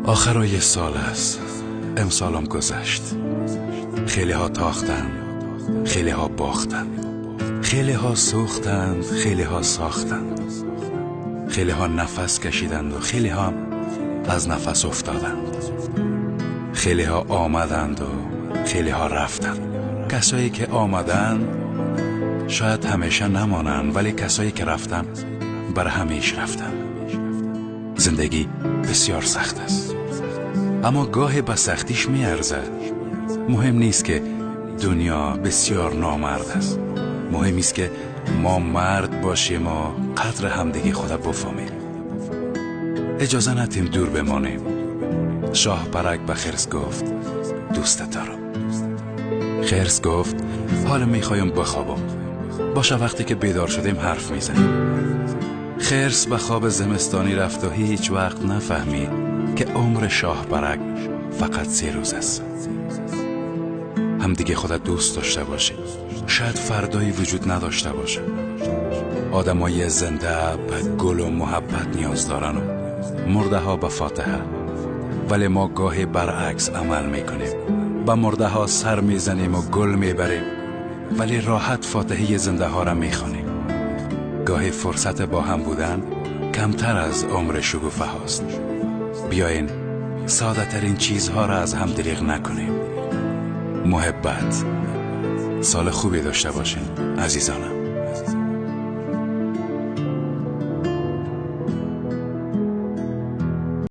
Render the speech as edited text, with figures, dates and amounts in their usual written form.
آخرای سال است. امسالم گذشت. خیلی ها تاختند، خیلی ها باختند، خیلی ها سوختند، خیلی ها ساختند، خیلی ها نفس کشیدند و خیلی ها از نفس افتادند. خیلی ها آمدند و خیلی ها رفتند. کسایی که آمدند شاید همیشه نمانند، ولی کسایی که رفتند بر همیشه رفتند. زندگی بسیار سخت است، اما گاهی به سختیش میارزد. مهم نیست که دنیا بسیار نامرد است، مهم است که ما مرد باشیم و قدر همدیگه خود بفهمیم. اجازه ندیم دور بمانیم. شاه پرک به خرس گفت دوست دارم. خرس گفت حالا میخوایم بخوابم، باشه وقتی که بیدار شدیم حرف میزنیم. خرس به خواب زمستانی رفت و هیچ وقت نفهمید که عمر شاه پرک فقط 3 روز است. همدیگه خودت دوست داشته باشی، شاید فردایی وجود نداشته باشه. آدمای زنده به گل و محبت نیاز دارن و مرده ها به فاتحه، ولی ما گاهی برعکس عمل میکنیم. به مرده ها سر میزنیم و گل میبریم، ولی راحت فاتحه زنده ها را میخوانیم. گاهی فرصت با هم بودن کمتر از عمر شگوفه هاست. بیاین ساده ترین چیزها را از هم دریغ نکنیم. محبت. سال خوبی داشته باشین عزیزانم.